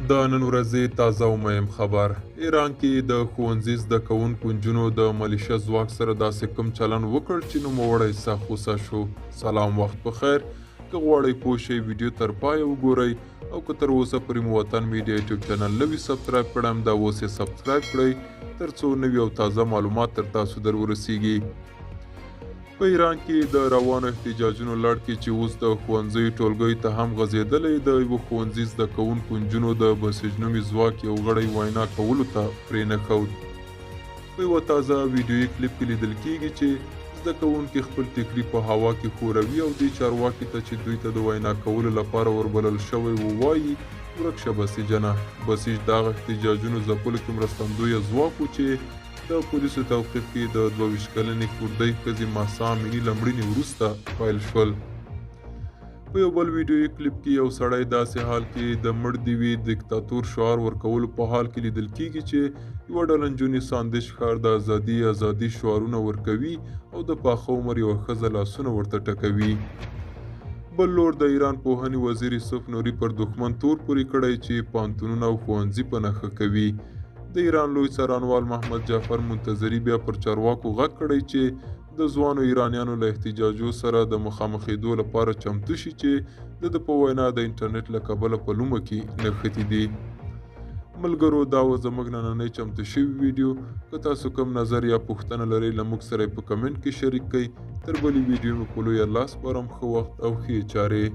د نن ورځې تازه او مهم خبر: ایران کې د ښوونځي زده کوونکو نجونو د ملیشه ځواک سره داسې کوم چلن وکړ چې نوموړی سخت غوسه شو. سلام، وخت په خیر. که غواړئ پوه شئ، ویډیو تر پایه وګورئ او که تر اوسه پورې مو وطن میډیا یوټیوب چینل نه وي subscribe کړی، همدا اوس یې subscribe کړئ ترڅو نوي او تازه معلومات تر تاسو در ورسیږي. په ایران کې د روانو احتجاجونو لړ کې چې اوس د ښوونځیو ټولګیو ته هم غځېدلی، د یوه ښوونځي زده کوونکو نجونو د بسیج نومي ځواک یو غړی وینا کولو ته پرې نه ښود. په یوه تازه ویډیويي کلیپ کې لیدل کیږي چې زده کوونکي خپل ټیکري په هوا کې ښوروي او دې چارواکي ته چې دوی ته د وینا کولو لپاره وربلل شوی و وایي: "ورک شه بسیجنه." بسیج د هغه احتجاجونو ځپلو کې مرستندویه ځواک و چې د پولیسو توقیف کې د 22 کلنې کوردۍ ښځې مهسا امیني له مړینې وروسته پیل شول. په یو بل ویډیويي کلیپ کې یو سړی داسې حال کې د مړ دې وي دیکتاتور شعار ورکولو په حال کې لیدل کیږي چې یوه ډله نجونې ساندش ښار د ازادي ازادي شعارونه ورکوي او د پاخه عمر یوه ښځه لاسونه ورته ټکوي. بل لور د ایران پوهنې وزیر یوسف نوري پر دښمن تور پورې کړی چې پوهنتونونه او ښوونځي په نښه کوي. د ایران لوی څارنوال محمد جعفر منتظري بیا پر چارواکو غږ کړی چې د ځوانو ایرانیانو له احتجاجو سره د مخامخېدو لپاره چمتو شي چې د ده په وینا د انټرنیټ له کبله په لومه کې نښتي دي. ملګرو، دا وه زموږ نننۍ چمتو شوې ویډیو. که تاسو کوم نظر یا پوښتنه لرئ، له موږ سره یې په کمنټ کې شریک کړئ. تر بلې ویډیو مو په لوی الله سپارم. ښه وخت او ښې چارې.